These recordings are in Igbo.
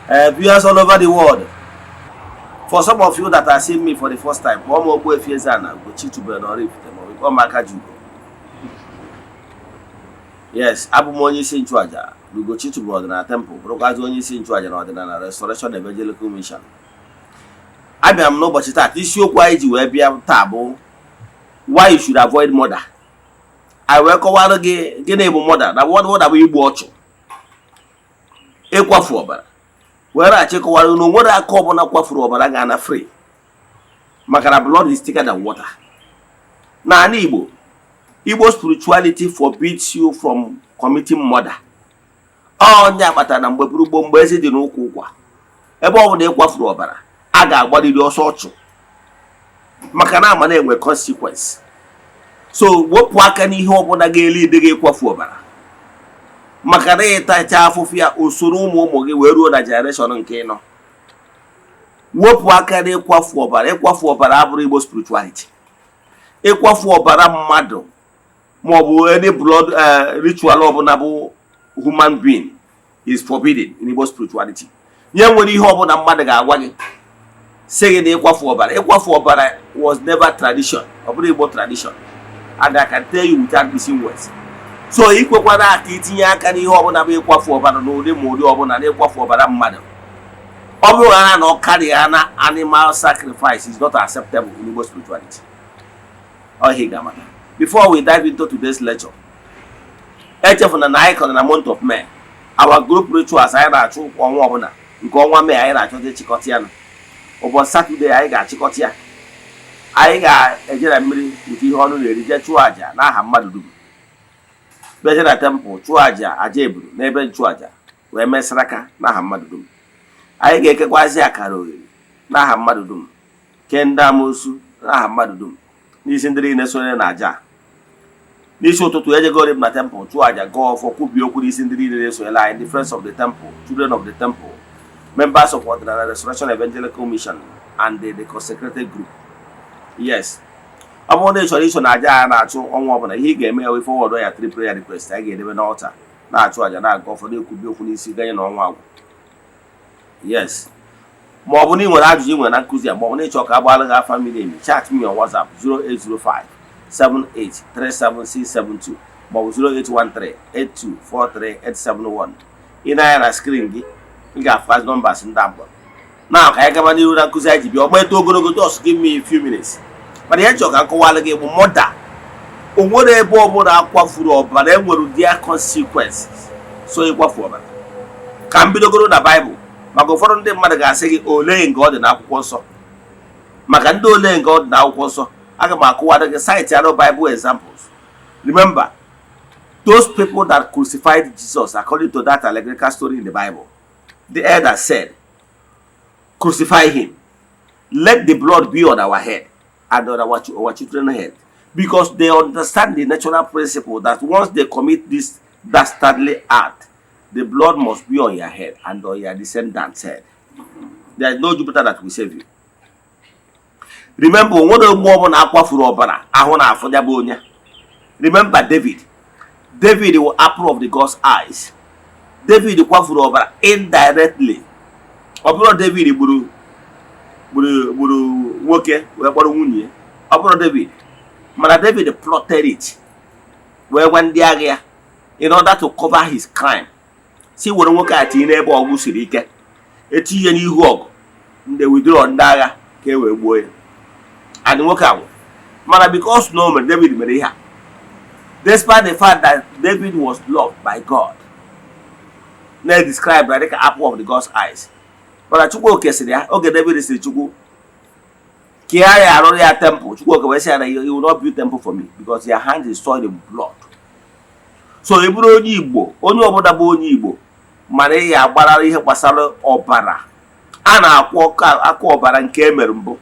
Viewers all over the world, for some of you that are seeing me for the first time, kpọọ m Ogbuefi Eze-Ana Ugochi tubelu na Oraifite maọbụ kpọọ m Akajiugo. Yes, abụ m onye isi nchụaja na Ugochi tubelu ọdịnala temple, bụrụkwazị onye isi nchụaja na ọdịnala Restoration Evangelical Mission. Abịara m n'ụbọchị taa, isiokwu anyị ji wee bịa taa bụ "Why you should avoid murder". Anyị wee kọwara gị gịnị bụ murder, na murder bụ igbu ọchụ, ịkwafu ọbara. Were achịkọwara na onwere aka ọbụla kwafuru ọbara ga-ana free, maka na blood is thicker than water. N'ala Igbo, Igbo spirituality forbids you from committing murder. Onye akpatara na mgbe gboo, mgbe eze dị n'ụkwụ ụkwa, ebe ọ bụla ịkwafuru ọbara, a ga-agbaliri ọsọ ọchụ, maka na ama na-enwe consequence. So wepụ aka n'ihe ọbụla ga-eli ide gị ịkwafu ọbara, maka na ịtacha afụfụ ya, usoro ụmụ ụmụ gị wee ruo na generation nke ịnọ. Wepụ aka n'ịkwafu ọbara. Ịkwafu ọbara abụrụ Igbo spirituality. Ịkwafu ọbara mmadụ maọbụ any blood ritual ọbụla bụ human being is forbidden in Igbo spirituality. Nye nwere ihe ọbụla mmadụ ga-agwa gị sị gị na ịkwafu ọbara, ịkwafu ọbara was never tradition. Ọ bụrụ Igbo tradition, and I can tell you without missing words. So ikwekwana aka itinye aka n'ihe ọbụla bụ ịkwafu ọbara n'ụdị ma ụdị ọbụla na ịkwafu ọbara mmadụ. Ọ bụrụ na ọ karịa na animal sacrifice is not acceptable in Igbo spirituality. Ọ ihe ga-amata. Before we dive into today's lecture, echefuna na anyị kọrọ na month of May, our group rituals anyị na-achụ kwa ọnwa ọbụla. Nke ọnwa May, anyị na-achọta ịchịkọta ya na ụbọchị Saturday. Anyị ga-achịkọta ya, anyị ga-eje na mmiri bute ihe ọnụ na-eri, jee chụọ àjà n'aha mmadụ dum, bịaje na temple chụọ àjà, àjà eburu n'ebe nchụàjà, wee mesịrị aka n'aha mmadụ dum. Anyị ga-ekekwazi akara oghere n'aha mmadụ dum, kee ndị amoosu n'aha mmadụ dum, n'isi ndị niile sonye na àjà a. N'isi ụtụtụ, ejegori m na temple chụọ àjà, gọọ ọfọ, kwubie okwu n'isi ndị niile na-esonyere anyị, ndị friends of the temple, children of the temple, members of Ọdịnala Restoration Evangelical Mission and the consecrated group. Yes, ọ bụrụ na ị chọrọ iso na aja a na-achụ ọnwa ọbụla, ihe ị ga-eme ya wee forward ya three prayer request. Anyị ga-edebe n'altar, na-achụ àjà, na-agọ ụfọdụ, ekwubi okwu n'isi ganye na ọnwa agwụ. Yes, ma ọ bụ na ị nwere ajụjụ ị nwere na nkụzi a, ma ọ bụ na ịchọ ka a gbaara gị afa miri emi, chat me on WhatsApp 0805 7837672 ma ọ bụ 0813 8243871. Ị na-anya na screen gị, ị ga-afụ numbers ndị a mkpọrọ na. Ka anyị gaba n'ihu na nkụzi anyị ji bịa. Ọgba eto ogologo, just give me a few minutes, mana ihe chọrọ ka m kọwara gị bụ murder. O nwere ebe ọbụla akwafuru ọbara enwere their consequences. So ịkwafu ọbara, ka m bidogoro na Baịbụl, maka ụfọdụ ndị mmadụ ga-asị gị, olee nke ọ dị n'akwụkwọ nsọ? Maka ndị olee nke ọ dị n'akwụkwọ nsọ, aga m akụwara gị cite arụ Bible examples. Remember those people that crucified Jesus according to that allegorical story in the Bible. The elder said, "Crucify him. Let the blood be on our head and on our children's head," because they understand the natural principle that once they commit this dastardly act, the blood must be on your head and on your descendants' head. There is no Jupiter that will save you. Remember, onwere mgbe ọbụla akwafuru ọbara ahụ na-afụ ya bụ onye. Remember David. David was apple of the God's eyes. David kwafuru ọbara indirectly. Ọ bụrụ David gburu nwoke wee kpọrọ nwunye ya, ọ bụrụ David, mana David plotted it wee gwa ndị agha ya in order to cover his crime, si were nwoke a tinye n'ebe ọgụ siri ike, etinye n'ihu ọgụ, ndị withdraw ndị agha ka e wee gbuo ya, and nwoke a nwụrụ. Mana because no mere David mere ihe a, despite the fact that David was loved by God, na-describe ya dịka apple of the God's eyes, mana Chukwu oke sịrị ya, oge David sịrị Chukwu ka ya ya arụrụ ya temple, Chukwu oke wee sị ya na "You will not build temple for me because your hand is soiled in blood." So ị bụrụ onye Igbo, onye ọbụla bụ onye Igbo, mana ị ya agbara ihe gbasara ọbara a na-akwụ aka ọbara nke e mere mbụ,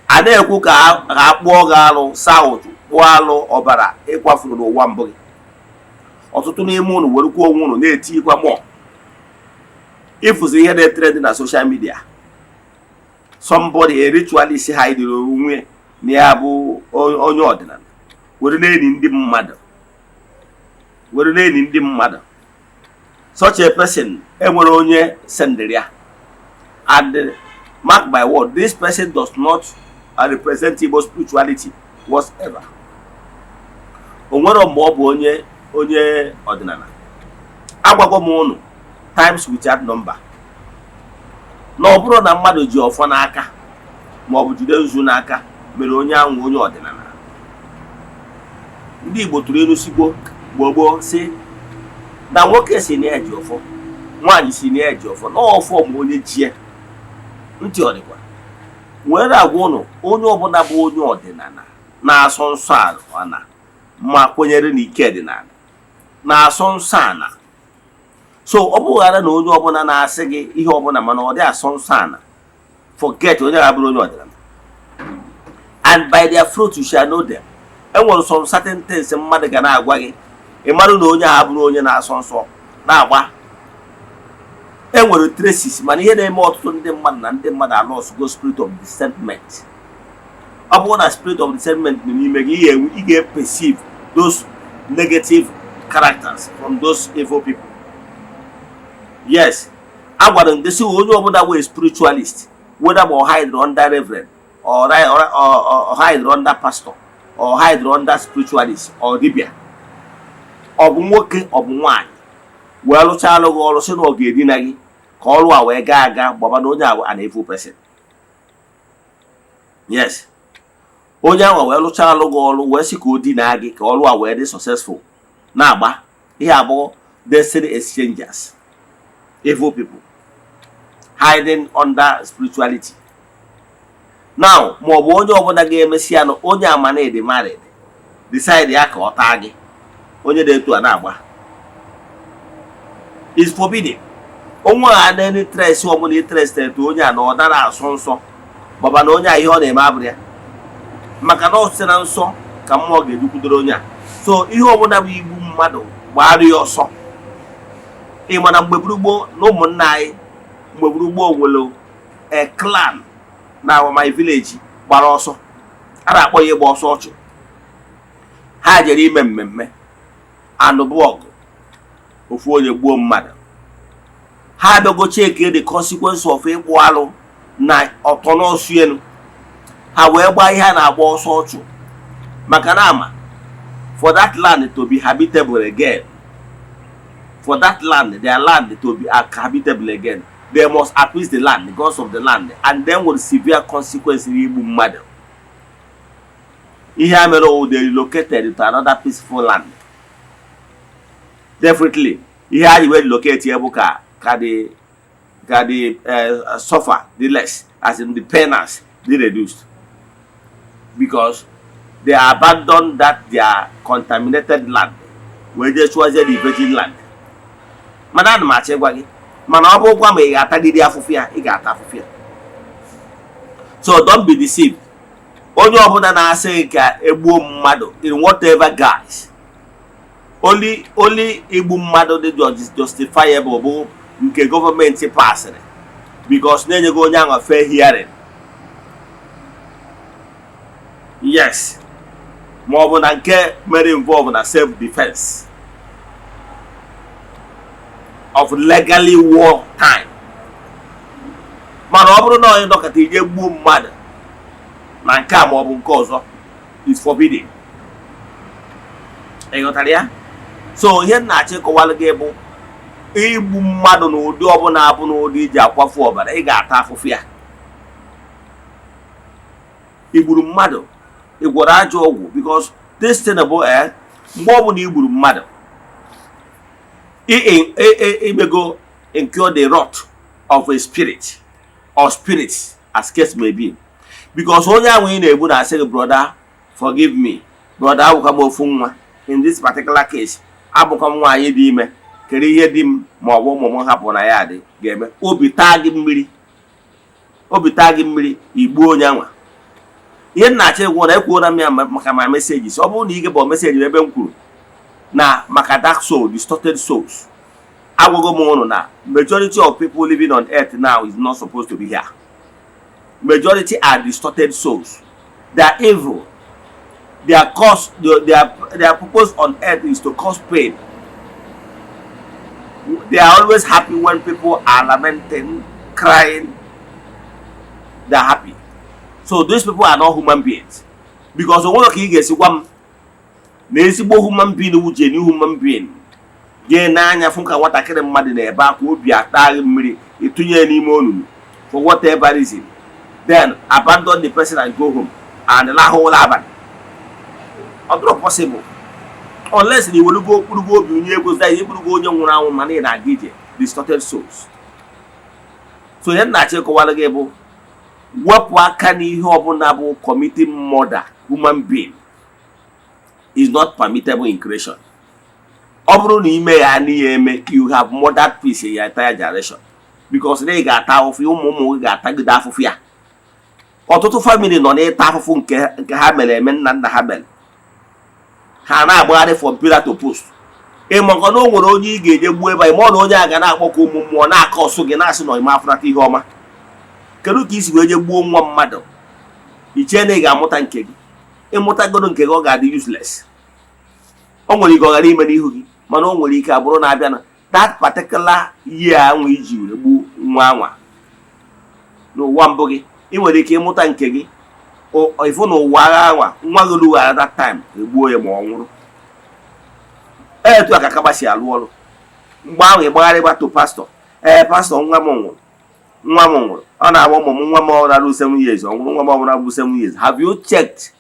a na-ekwu ka a kpụọ gị alụ, saa ụtụ, kpụọ alụ ọbara ịkwafuru n'ụwa mbụ gị. Ọtụtụ n'ime unu werekwa onwe unu na-etikwa mụọ ịfụzi ihe na-etrend na social media. Somebody, a ritualist, hidere onwe na ya bụ onye ọdịnala, were na-eni ndị mmadụ, were na-eni ndị mmadụ. Such a person enwere onye sendịrị ya. And mark my word, this person does not represent Igbo spirituality whatsoever. O nwere mgbe ọ bụ onye ọdịnala. Agwago m ụnụ times without number na ọ bụrụ na mmadụ ji ọfọ n'aka ma ọ bụ jide nzu n'aka mere onye ahụ onye ọdịnala. Ndị Igbo tụrụ elu sigbo gboo gboo si na nwoke si na ya ji ọfọ, nwaanyị si na ya ji ọfọ, na ọfọ ma onye jie ntị. Ọ dịkwa nwere agwa ụnụ. Onye ọbụla bụ onye ọdịnala na-asọ nsọ ala ma kwenyere n'ike ọdịnala na-asọ nsọ ala. So ọ bụghara na onye ọbụla na-asị gị ihe ọbụla mana ọ dị asọ nsọ ala, forget, onye ga-abụrụ onye ọdịnala. And by their fruit you shall know them. Enwere some certain things mmadụ ga na-agwa gị, ị marụ na onye a bụrụ onye na-asọ nsọ na-agba. Enwere traces, mana ihe na-eme ọtụtụ ndị mmadụ na ndị mmadụ alọsgo spirit of discernment. Ọ bụrụ na spirit of discernment dị n'ime gị, ị ga-perceive those negative characters from those evil people. Yes, a gwara m gị sị onye ọbụla wee spiritualist, whether ma ọ hide under reverend or hide under pastor or hide under spiritualist or dibia, ọ bụ nwoke, ọ bụ nwaanyị, wee rụchaa alụ gị ọrụ sị na ọ ga-edina gị ka ọrụ a wee gaa aga, gbaba na onye a bụ an evil person. Yes, onye ahụ wee rụchaa alụ gị ọrụ wee sị ka o dinaa gị ka ọrụ a wee dị successful, na-agba ihe abụọ. Destiny exchangers, evil people hiding under spirituality now, ma ọ bụ onye ọbụla ga-emesi ya na onye ama na ịdị married decide ya ka ọ taa gị, onye dị etu a na-agba is forbidden. Onwe a na any trace ọbụla interested to onye a na ọ dara asọ nsọ, baba na onye a ihe ọ na-eme abụrụ ya, maka na ọ site na nsọ ka mmụọ ga-edukwudoro onye a. So ihe ọbụla bụ igbu mmadụ, gbara ya ọsọ. Ị ma na mgbe gboo na ụmụnna anyị mgbe gboo nwere a clan na my village gbara ọsọ a na-akpọ ya ịgba ọsọ ọchụ. Ha jere ime mmemme anụbụ ọgụ, ofu onye gbuo mmadụ. Ha abịago check the consequence of ịkpụ alụ na ọtọ n'ọsụ elu. Ha wee gbaa ihe a na-agba ọsọ ọchụ, maka na ama for that land to be habitable again, for that land, their land to be habitable again, they must appease the land, the gods of the land, and then with severe consequence igbu mmadụ. Ihe a mere o they relocated to another peaceful land. Definitely ihe a ji wee relocate ya bụ ka the suffer the less, as in the pains dị reduced, because they abandoned that their contaminated land wee jee chụọzie the virgin land. Mana ana m achọ ịgwa gị, mana ọ bụ gwa ma ị ga-atagide afụfụ ya, ị ga-ata afụfụ ya. So don't be deceived. Onye ọbụla na-asị gị ka egbuo mmadụ in whatever guise, only igbu mmadụ dị justifiable bụ nke gọọmenti pasịrị, because na-enyego onye ahụ fair hearing. Yes, ma ọ bụ na nke mere involve na self defense of legally war time. Mana ọ bụrụ na onye dọkịta ije gbuo mmadụ na nke a ma ọ bụ nke ọzọ is forbidden. Ị ghọtara ya? So ihe m na-achọ ịkọwalụ gị bụ igbu mmadụ n'ụdị ọbụla abụ n'ụdị iji akwafu ọbara, ị ga-ata afụfụ ya. Igburu mmadụ, ị gwọrọ ajọ ọgwụ, because this thing bụ mgbe ọbụla i gburu mmadụ, imego incur the wrath of a spirit or spirits, as case may be, because onye ahụ ị na-egbu na-asị gị, "Brother, forgive me, brother, abụkwa m ofu nwa." In this particular case, abụkwa m nwaanyị dị ime, kedu ihe di m ma ọ bụ ụmụ m hapụ na ya dị ga-eme? Obi taa gị mmiri, obi taa gị mmiri, igbuo onye anwa. Ihe m na-achọ ịgwụ na ekwuola m ya maka ma messages. Ọ bụrụ na ị bụ message ebe m kwuru na maka dark soul, distorted souls, agwago m ụnụ na majority of people living on earth now is not supposed to be here. Majority are distorted souls. They are evil. Their cause, their purpose on earth is to cause pain. They are always happy when people are lamenting, crying. They are happy. So those people are not human beings, because o nwere ka ị ga-esi gwa m na ezigbo human being wu genuine human being gee n'anya fụ ka nwatakịrị mmadụ na-ebe akwa, obi ata mmiri, ịtụnye ya n'ime onunu for whatever reason, then abandon the person and go home and lahụ ụra abalị. Ọ dịrọ possible unless na iwelugo okpurugo obi onye egozi ya, ikpurugo onye nwụrụ anwụ, mana ị na-aga ije distorted souls. So ihe m na-achọ ịkọwara gị bụ, wepụ aka n'ihe ọbụla bụ committing murder. Human being is not permittable in creation. Ọ bụrụ na ime ya n'ihe eme, you have murdered peace in your entire generation, because na ị ga-ata afụfụ, ụmụ ụmụ gị ga-atagide afụfụ ya. Ọtụtụ family nọ n'ịta afụfụ nke ha mere eme, nna nna ha mere, ha na-agbagharị from pillar to post. Ịmaka na o nwere onye ị ga-eje gbuo ebe a, ma ọ na onye a ga na-akpọkọ ụmụ mmụọ na-akọ ọsụ gị, na-asị na ọma afụnata ihe ọma. Kedu ka isi wee je gbuo nwa mmadụ, ichee na ị ga-amụta nke gị? Ịmụtagoro nke gị, ọ ga-adị useless. O nwere ike ọ ghara ime n'ihu gị, mana o nwere ike abụrụ na-abịa na that particular year anwa iji wee gbuo nwa anwa n'ụwa mbụ gị, ị nwere ike ịmụta nke gị, ịfụ na ụwa agha anwa nwa gị rughara that time, egbuo ya ma ọ nwụrụ. Etu a ka kaba si alụ ọrụ. Mgbe ahụ ị gbagharịba to pastor, "Ee, pastor, nwa m nwụrụ, nwa m nwụrụ." Ọ na-agba ụmụ m, nwa m ọbụla ru 7 years ọ nwụrụ, nwa m ọbụla bụ 7 years. Have you checked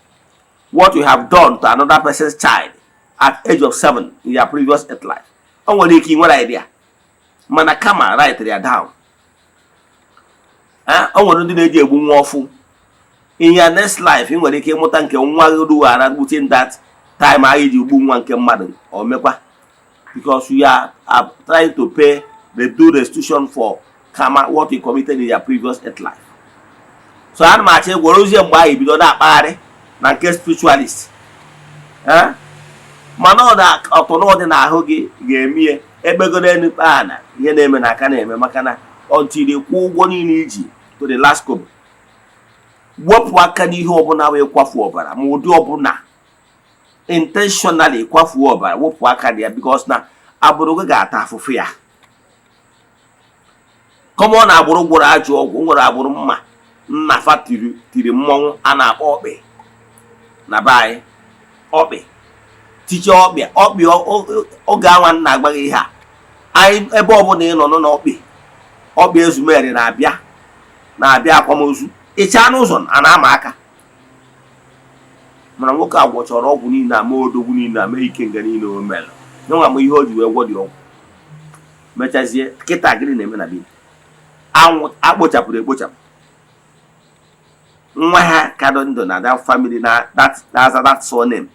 what you have done to another person's child at age of 7 in your previous earth life? O nwere ike ị nwere idea, mana kama write ya down. O nwere ndị na-eji egbu nwa ọfụ. In your next life, ị nwere ike ịmụta nke nwa gị rughara within that time ahụ iji gbu nwa nke mmadụ, o mekwa, because you are trying to pay the due restitution for karma, what you committed in your previous earth life. So ana m achọ ịgwara ozie, mgbe ahụ ibido na-akpagharị na nke spiritualist, mana ọ na ọtụnụ dị n'ahụ gị ga-eme ya ekpegoro elu kpaa na ihe na-eme na aka na-eme, maka na until kwụọ ụgwọ niile iji to the last kobo. Wepụ aka n'ihe ọbụla wee kwafuo ọbara, ma ụdị ọbụla intentionally kwafuo ọbara, wepụ aka dị ya, because na agbụrụ gị ga-ata afụfụ ya. Common na agbụrụ gwụrụ ajọ ọgwụ nwere agbụrụ mma nna fa tiri tiri mmọnwụ a na-akpọ ọkpị na be anyị. Ọkpị tiche ọkpị ọkpị oge anwa nna agbaghị ihe a anyị, ebe ọbụla ị nọ nọ n'ọkpị ọkpị ezumeri na-abịa na-abịa akwamozu, ịchaa n'ụzọ a na-ama aka. Mana nwoke a gwọchọrọ ọgwụ niile a, mee odogwu niile a, mee ike nga niile o mere nyenwa m ihe o ji wee gwọ dị ọgwụ, mechazie kịta gịnị na-eme na bi anwụ akpochapụrụ ekpochapụ nwa ha ka dị ndụ na that family na that surname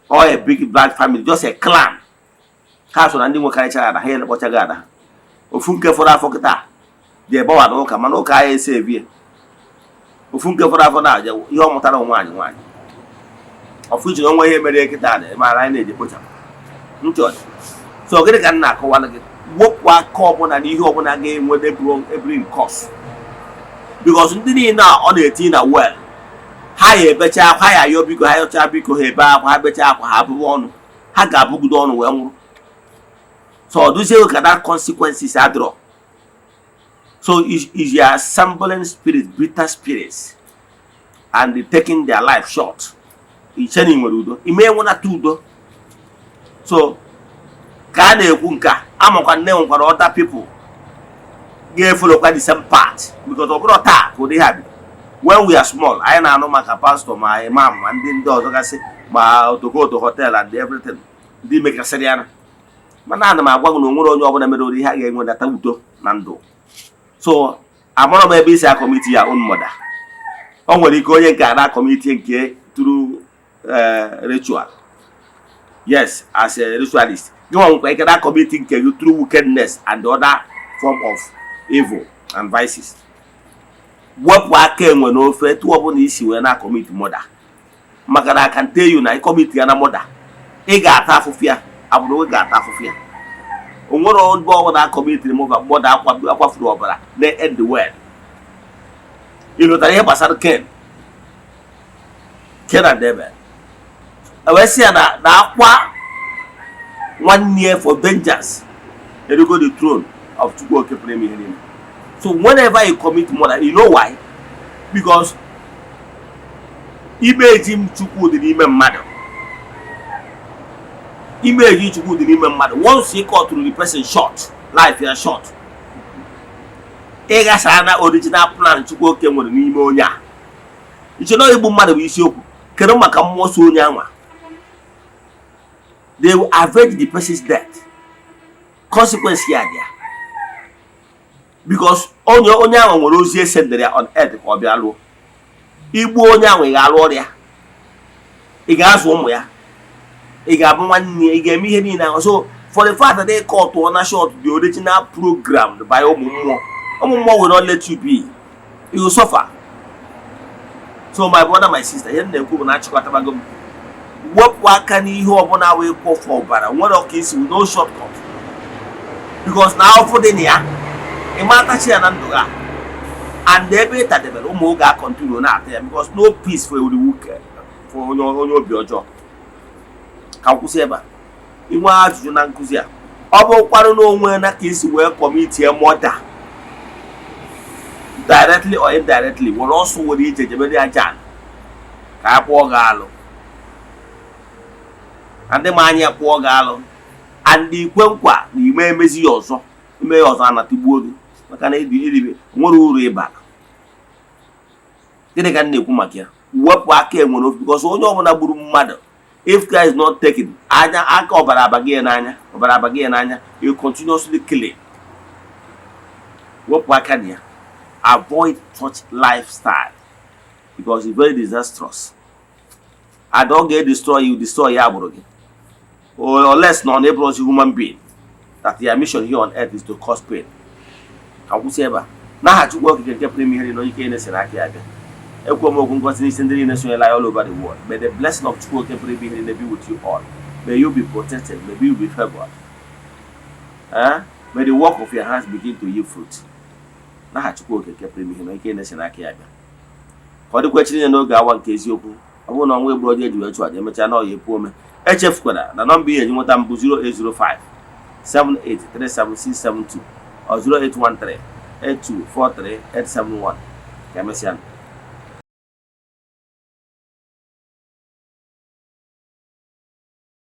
or a big black family, just a clan. Ha so na ndị nwekarịchara ada ha elekpọchaghị ada ha. Ofu nke fọrọ afọ kịta dị egbawa n'ụka, mana ụka ahịa esi ebie. Ofu nke fọrọ afọ na aja ihe ọ mụtara nwaanyị nwaanyị ọfụ iche na onwe ihe mere kịta na mara anyị na-eji kpochapụ ntị ọdị. So gịnị ka m na-akọwara gị? Wepụ aka ọbụla n'ihe ọbụla ga-enwe ebring curse, because ndị niile a ọ na-eti na well, ha ya ebecha akwa, ha ya ayọ biko, ha yọcha biko, ha ebe akwa, ha becha akwa, ha abụghị ọnụ, ha ga-abụgide ọnụ wee nwụrụ. So ọ dụzie ka that consequences adịrọ. So is you assembling spirit, bitter spirits, and taking their life short. Iche na ị nwere udo, ime enwenata udo. So ka a na-ekwu nke a, amakwa nne nwekwara other people ga-efollowkwa the same path, because ọ bụrụ taa ka ụdị ha bido. When we are small, anyị na-anụ maka pastor, ma imam, ma ndị ọzọ gasị, ma otokoto hotel and everything ndị mekasịrị ya. Mana ana m agwa gị na onwere onye ọbụla mere ụdị ihe a ga-enwenata udo na ndụ. So amara m ebe isi acommit ya own murder. O nwere ike onye nke a na-acommit nke through ritual, yes, as a ritualist. Gị nwa nwekwa ike na-acommit nke gị through wickedness and other form of evil and vices. Wepụ aka enwe n'ofe etu ọbụla isi wee na-acommit murder, maka na I can tell you na ịcommit ya na murder, ị ga-ata afụfụ ya, agbụrụ gị ga-ata afụfụ ya. O nwere ebe ọbụla acommitiri murder akwafuru ọbara na end well. Ị lụtara ihe gbasara Cain and Abel, wee sị ya na akwa nwanne ya for vengeance. Erugo the throne of Chukwu Oke pụrụ ime ihe niile. So whenever you commit murder, you know why? Because image m Chukwu dị n'ime mmadụ, image Chukwu dị n'ime mmadụ. Once ị cutụrụ the person short, life ya short, ị ghasara na original plan Chukwu Oke nwere n'ime onye a. Iche na igbu mmadụ bụ isiokwu? Kedu maka mmụọ so onye anwa? They will avenge the person's death. Consequence ya dị ya, because onye ahụ nwere ozi esendere ya on earth ka ọ bịa lụọ. Igbu onye ahụ, ị ga-alụ ọrịa, ị ga-azụ ụmụ ya, ị ga-abụ nwanne ya, ị ga-eme ihe niile ahụ. So for the fact that they cut na short the original program by ụmụ mmụọ, ụmụ mmụọ will not let you be. You will suffer. So my brother, my sister, ihe m na-ekwu bụ na achịkọtabago m. Wepụ aka n'ihe ọbụla wee kwọfụ ọbara. Nwere ọka isi, no shortcut, because na afọ dị na ya, ị matachi ya na ndụ ha, and ebe ị tadebere ụmụ oge a continue na-ata ya, because no peace for the wicked, for onye obi ọjọọ. Ka m kwụsị ebe a. Inwe ajụjụ na nkụzi a, ọ bụkwarụ na onwe na ka isi wee commitie murder, directly or indirectly, were ọsọ were ije jebere ya jan ka a kpụọ gị alụ na ndị ma anya kpụọ gị alụ, and ikwe nkwa na ime emezi ya ọzọ, ime ya ọzọ, anatigbuo gị, maka na iribe nwere uru ịbara. Gịnị ka m na-ekwu maka ya? Wepụ aka enwere ofe, because onye ọbụla gburu mmadụ, if care is not taken, anya aka ọbara abaghị ya n'anya, ọbara abaghị ya n'anya. You continuously killing. Wepụ aka na ya. Avoid such lifestyle because it's very disastrous and ọ ga-destroy you, destroy ya agbụrụ gị, or unless na ọ na-ebụrụzi human being that their mission here on earth is to cause pain. Ka m kwụsị ebe a. N'aha Chukwu Okike nke pụrụ ime ihe niile, onye ike na-esi n'aka ya bịa, ekwe m okwu ngozi n'isi ndị niile sonyela anyị all over the world. May the blessing of Chukwu Oke pụrụ ime ihe niile be with you all. May you be protected. May you be favored, eh? May the work of your hands begin to yield fruit. N'aha Chukwu Okike nke pụrụ ime ihe na ike na-esi n'aka ya bịa, ka ọ dịkwa echi niile n'oge awa nke eziokwu. Ọ bụrụ na ọnwa egburu ọjọọ eji wee chụ aja, emechaa na ọya epu ome. Echefukwara na nọmba ihe eji nweta m bụ 0805 7837672 or 0813 8243871. Ka emesịa.